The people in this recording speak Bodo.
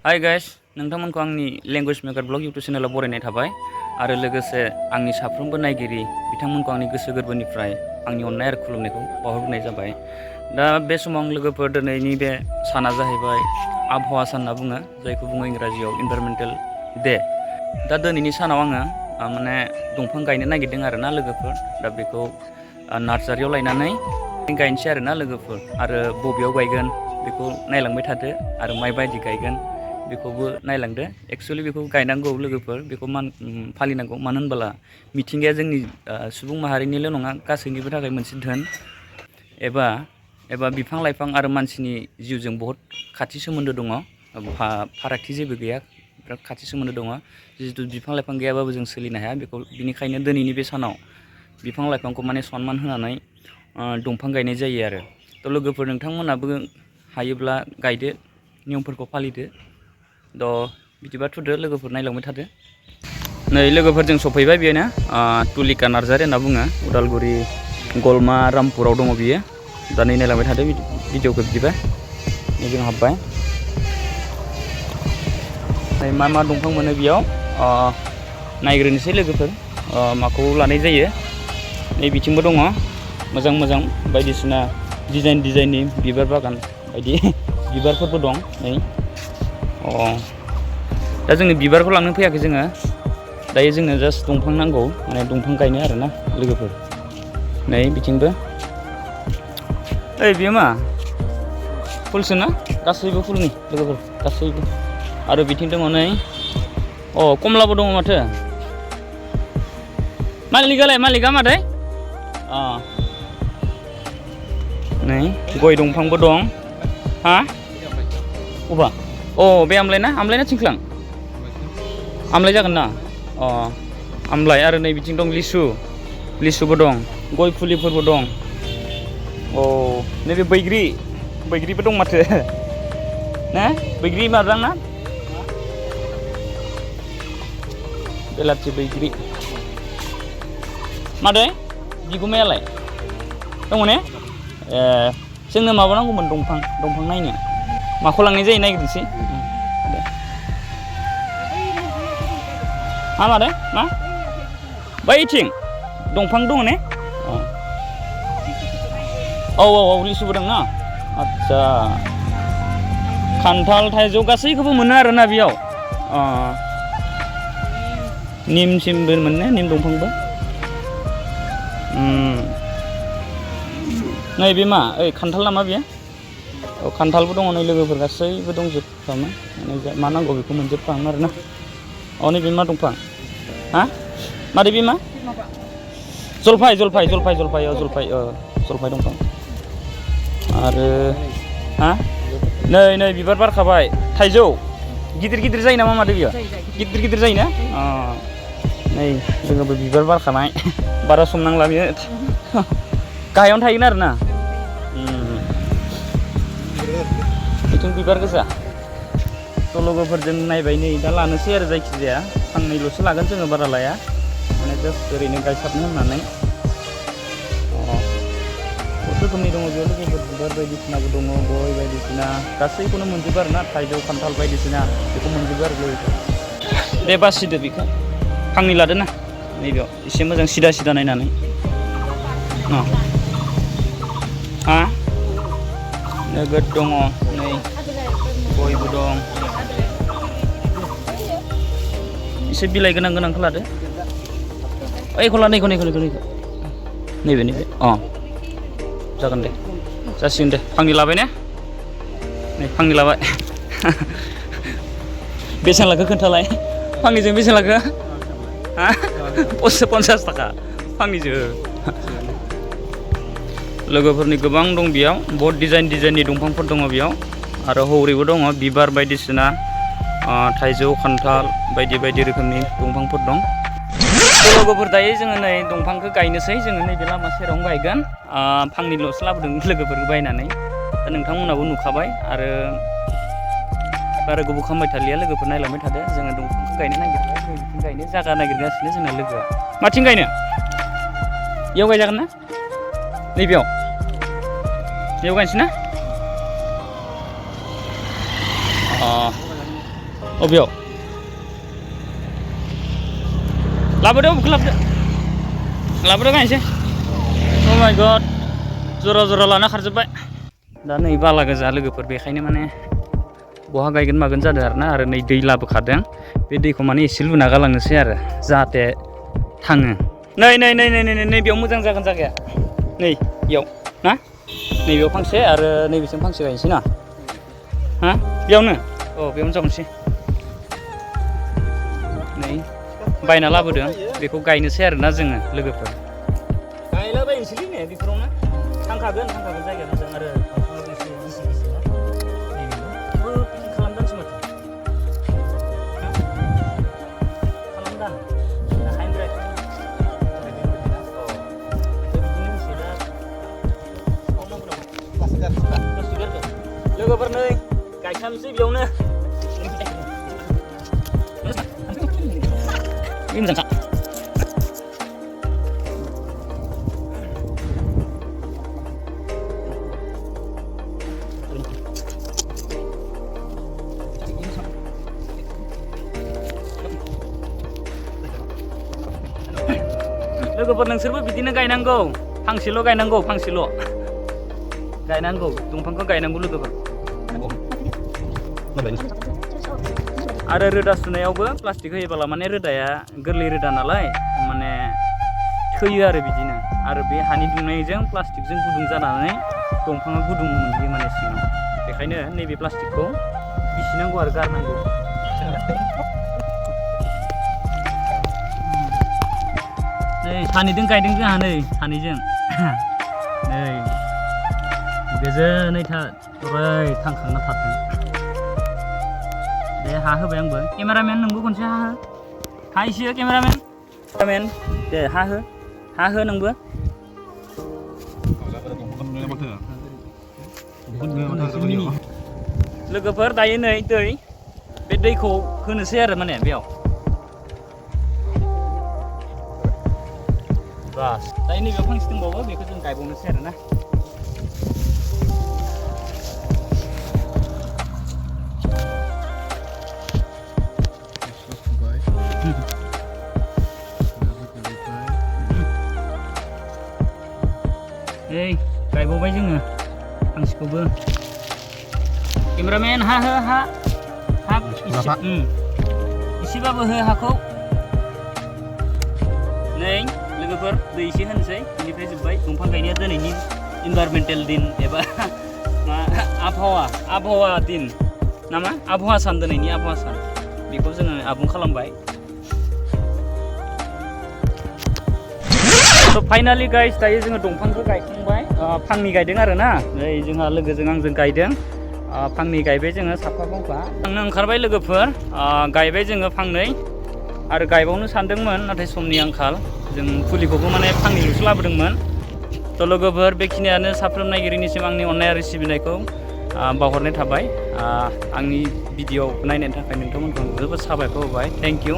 हाय गाइस नोंथांमोनखौ आंनि लैंग्वेज मेकार ब्लग यूट्यूब चैनेलाव बरायनाय थाबाय आरो लोगोसे आंनि साफ्रोमबो नायगिरि बिथांमोनखौ आंनि गोसो गोरबोनिफ्राय आंनि अननाय आरो खुलुमनायखौ बावहरग्रोनाय जाबाय। दा बे समाव आं लोगोफोर दिनैनि बे साना जाहैबाय आबहावा सान होनना बुङो, जायखौ बुङो इंराजियाव इनभाइरनमेन्टेल डे। दा दिनैनि सानाव आङो माने दंफां गायनो नागिरदों आरोना लोगोफोर। दा बेखौ नार्सारियाव लायनानै गायनोसै आरोना लोगोफोर, आरो बबेयाव गायगोन बेखौ नायलांबाय थादो आरो माबायदि गायगोन बेखौबो नायलांदो। एक्सुवेलि बेखौ गायनांगौ लोगोफोर, बेखौ फालिनांगौ, मानो होनबोला मिथिंगाया जोंनि सुबुं माहारिनिल' नङा गासैनिबो थाखाय मोनसे धोन, एबा बिफां लाइफां आरो मानसिनि जिउजों बहुद खाथि सोमोन्दो दङ, फारागथि जेबो गैया, बिराद खाथि सोमोन्दो दङ। जिहेतु बिफां लाइफां गैयाबाबो जों सोलिनो हाया, बिनिखायनो दिनैनि बे सानाव बिफां लाइफांखौ माने सनमान होनानै दंफां गायनाय जायो आरो। थ' लोगोफोर नोंथांमोनाबो हायोब्ला गायदो, नियमफोरखौ फालिदो। बिदिबा थुदो लोगोफोर, नायलांबाय थादो। नै लोगोफोर जों सफैबाय, बेनो तुलिका नार्जारि होनना बुङो, उदालगुरि गलमा रामपुराव दङ बियो। दा नै नायलांबाय थादो भिडिअखौ। बिदिबा नै जों हाबबाय, नै मा दंफां मोनो बेयाव नायग्रोनोसै लोगोफोर, माखौ लानाय जायो। नै बिथिंबो दङ मोजां मोजां बायदिसिना डिजाइननि बिबार बागान बायदि बिबारफोरबो दं। नै दा जोंनो बिबारखौ लांनो फैयाखै जोङो, दायो जोंनो जास्ट दंफां नांगौ, माने दंफां गायनो आरोना लोगोफोर। नै बिथिंबो, ओइ बेयो मा फुलसो ना? गासैबो फुलनि लोगोफोर, गासैबो। आरो बिथिं दङ नै कमलाबो दङ माथो। मालिका मादै? नै गय दंफांबो दं। हा अबा? बे आमलाय ना थिंख्लां? आमलाय जागोन ना? आमलाय। आरो नै बिथिं दं लिसुबो दं, गय फुलिफोरबो दं। नैबे बैग्रिबो दं माथो ना? बैग्रि मारदां ना? बेलाथि बैग्रि। मादै बिगुमायालाय दङ ने? जोंनो माबा नांगौमोन, दंफां नायनो। माखौ लांनाय जायो नायग्रोनोसै। मादै मा बैथिं दंफां दङ ने? लिसुबो दं ना? आदसा, खान्थाल थाइजौ गासैखौबो मोनो आरोना बेयाव। निमसिमबो मोनो, निम दंफांबो। नै बे मा खान्थाल नामा बेयो? खान्थालबो दङ नै लोगोफोर, गासैबो दंजोबफ्रामो, माने मा नांगौ बेखौ मोनजोबफ्रामो आरोना। नैबे मा दंफां? हा मादै बे मा? जलफाय दंफां। आरो नै बिबार बारखाबाय, थाइजौ गिदिर जायो नामा मादै बियो? गिदिर जायोना? नै लोगोफोर बिबार बारखानाय, बारा सम नांला बेयो, गाहायावनो थाहैगोन आरोना। बिथिं बिबार गोजा। थ' लोगोफोरजों नायबाय, नै दा लानोसै आरो जायखिजाया फांनैल'सो लागोन जोङो, बारा लाया, माने जास्ट ओरैनो गायसाबनो होननानै। बहुद रोखोमनि दङ बेयाव लोगोफोर, बिबार बायदिसिनाबो दङ, गय बायदिसिना गासैखौनो मोनजोबो आरोना, थाइजौ खान्थाल बायदिसिना बेखौ मोनजोबो आरो लोगोफोर। दे बासिदो बेखौ, फांनै लादो ना नैबेयाव, एसे मोजां सिदा नायनानै। नोगोद दङ, नै गयबो दं। एसे बिलाइ गोनांखौ लादो। ओइखौ ला, नैखौ नैबे जागोन दे, जासिगोन दे। फांनै लाबाय ने? नै फांनै लाबाय। बेसेबां लाखो खोन्थालाय? फांनैजों बेसेबां लाखो? 50 थाखा फांनैजों। लोगोफोरनि गोबां दं बेयाव, बहुत डिजाइननि दंफांफोर दङ बेयाव, आरो हौरैबो दङ बिबार बायदिसिना, थाइजौ खान्थाल बायदि रोखोमनि दंफांफोर दं। लोगोफोर दायो जोङो नै दंफांखौ गायनोसै, जोङो नैबे लामा सेरावनो गायगोन। फांनैल'सो लाबोदों लोगोफोरखौ बायनानै, दा नोंथांमोनाबो नुखाबाय, आरो बारा गोबाव खालामबाय थालिया लोगोफोर, नायलांबाय थादो। जोङो दंफांखौ गायनो नागिरबाय, बिथिं गायनो जायगा नागिरगासिनो जोंना लोगोआ। माथिं गायनो? बेयाव गायजागोन ना? नैबेयाव गायनोसै ना? अबेयाव लाबोदो लाबोदो गायनोसै अ माय गड जरा जरा लाना खारजोब्बाय दा नै बाला गोजा लोगोफोर बेखायनो माने बहा गायगोन मागोन जादों आरोना आरो नै दै लाबोखादों बे दैखौ माने एसे लुना गालांनोसै आरो जाहाथे थाङो नै बेयाव मोजां जागोन जायगाया नै बेयाव ना नैबेयाव फांसे आरो नैबेसिम फांसे गायनोसै ना हा बेयावनो औ बेयावनो जागोनसै नै बायना लाबोदों बेखौ गायनोसै आरोना जोङो लोगोफोर गायलाबायनोसैलै ने बेफोरावनो थांखागोन जायगाया मोजां आरो एसे गिसि ना नैबेबो पिकिं खालामदांसै माथो खालामदां लोगोफोर नै गायखानोसै बेयावनो मोजांखा लोगोफोर नोंसोरबो बिदिनो गायनांगौ फांसेल' गायनांगौ फांसेल' गायनांगौ दंफांखौ गायनांगौ लोगोफोर आरो रोदा सुनायावबो प्लास्टिक होयोब्ला माने रोदाया गोरलै रोदा नालाय माने थैयो आरो बिदिनो आरो बे हानि दुंनायजों प्लास्टिकजों गुदुं जानानै दंफाङा गुदुं मोनहैयो माने सिङाव बेखायनो नैबे प्लास्टिकखौ बिसिनांगौ आरो गारनांगौ नै सानैजों गायदों जोंहा नै सानैजों नै गोजोनै अराय थांखांना थाथों दे हा होबाय आंबो केमेरामेन नोंबो खनसे हा इसे केमेरामेन दे हा हो नोंबो लोगोफोर दायो नै दै बे दैखौ होनोसै आरो माने बेयाव बास दायो नैबेयाव फांसे दंबावो बेखौ जों गायबावनोसै आरोना नै गायबावबाय जोङो फांसेखौबो केमेरामेन हा एसेबाबो हो हाखौ नै लोगोफोर दै एसे होनोसै बेनिफ्राय जोब्बाय दंफां गायनाया दिनैनि इनभाइरमेन्टेल दिन एबा मा आबहावा दिन नामा आबहावा सान दिनैनि आबहावा सान बेखौ जोङो आबुं खालामबाय फाइनालि गाइस दायो जोङो दंफांखौ गायखांबाय फांनै गायदों आरो ना नै जोंहा लोगोजों आंजों गायदों फांनै गायबाय जोङो साफा फांफा थांनो ओंखारबाय लोगोफोर गायबाय जोङो फांनै आरो गायबावनो सानदोंमोन नाथाय समनि आंखाल जों फुलिखौबो माने फांनैल'सो लाबोदोंमोन थ' लोगोफोर बेखिनियानो साफ्रोम नायगिरिनिसिम आंनि अननाय आरो सिबिनायखौ बावहरनाय थाबाय आंनि भिडिअ नायनायनि थाखाय नोंथांमोनखौ जोबोद साबायखर होबाय थेंक इउ